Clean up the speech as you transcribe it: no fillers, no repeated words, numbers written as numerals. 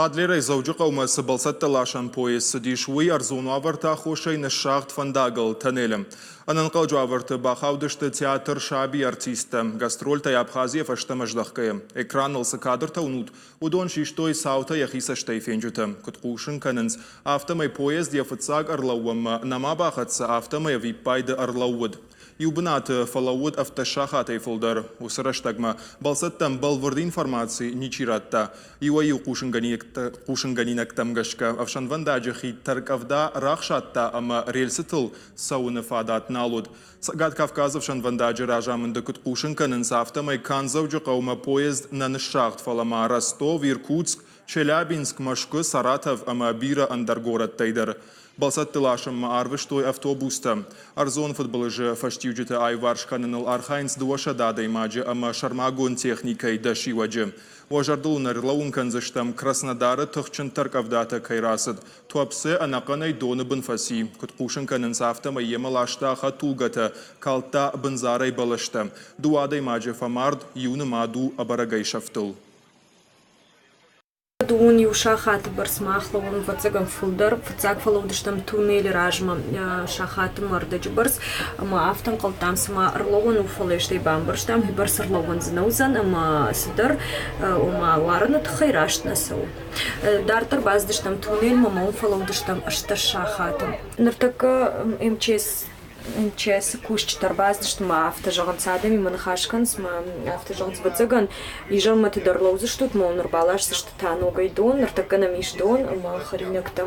Адлерӕй Дзӕуджыхъӕумӕ цы бӕлцӕттӕласӕн поезд цыдис, уый ӕрдзон уавӕрты аххосӕй ныссагъд фӕндагыл тоннелы. Ӕнӕнхъӕлджы уавӕрты бахаудысты театр «Саби» артисттӕ, гастрольтӕй Абхазийӕ фӕстӕмӕ здӕхгӕйӕ. Экраныл цы кадртӕ уынут, уыдон систой цаутӕ йӕхи цӕстӕй фенджытӕ. Куыд хъусын кӕнынц, афтӕмӕй поезд йӕ фыццаг ӕрлӕууӕнмӕ нӕма бахӕццӕ, афтӕмӕй ӕвиппайды ӕрлӕууыд. Иу бынаты фӕлӕууыд 17 сахатӕй фылдӕр. Уыцы рӕстӕгмӕ бӕлцӕттӕм бӕлвырд информаци ничи радта. Иуӕй-иу хъусынгӕнинӕгтӕм гӕсгӕ, ӕфсӕнвӕндаджы хид тӕрккъӕвда рахсадта ӕмӕ рельсытыл цӕуыны фадат нал уыд. Цӕгат Кавказы ӕфсӕнвӕндаджы разамынды куыд хъусын кӕнынц, афтӕмӕй канд Дзӕуджыхъӕумӕ поезд нӕ ныссагъд, фӕлӕ ма Ростов, Иркутск, Челябинск, Мӕскуы, Саратов ӕмӕ бирӕ ӕндӕр горӕттӕй дӕр. Бӕлцӕтты ласынмӕ арвыстой автобустӕ. Ӕрдзон фыдбылызы фӕстиуджытӕ аиуварс кӕныныл архайынц 200 адӕймаджы ӕмӕ сӕрмагонд техникӕйы дӕсиуӕджы. Уӕ зӕрдыл уын ӕрлӕууын кӕндзыстӕм, Краснодары тыхджын тӕркъӕвдатӕ кӕй рацыд. Туапсе ӕнӕхъӕнӕй доны бын фӕци. Куыд хъусын кӕнынц, афтӕмӕй йемӕ ласта хӕдтулгӕтӕ, калдта бындзарӕй бӕлӕстӕ. Дыууӕ адӕймаджы фӕмард, иу нымад у ӕбӕрӕгӕй сӕфтыл. Дыууын иу сахаты бӕрц мах лӕууӕм, ӕвӕццӕгӕн, фылдӕр. Фыццаг фӕлӕудыстӕм туннелы размӕ сахаты ӕрдӕджы бӕрц ӕмӕ афтӕ ӕнхъӕлдтам, цыма ӕрлӕууӕн у, фӕлӕ стӕй бамбӕрстам, уыйбӕрц ӕрлӕууӕн дзы нӕ уыдзӕн ӕмӕ цыдӕр, ома уарыны тыххӕй раст нӕ цӕуы. Дарддӕр бацыдыстӕм туннелмӕ ӕмӕ уым фӕлӕудыстӕм 18 сахаты. Ныртӕккӕ МЧС МЧС-ы кусджытӕ ӕрбацыдысты мӕ афтӕ зӕгъынц, адӕмимӕ ныхас кӕнынц мӕ афтӕ зӕгъынц, ӕвӕццӕгӕн, изӕрмӕты дӕр лӕудзыстут мӕ уын ӕрбаласдзысты та ногӕй дон, ныртӕккӕ нӕм ис дон ӕмӕ хӕринӕгтӕ.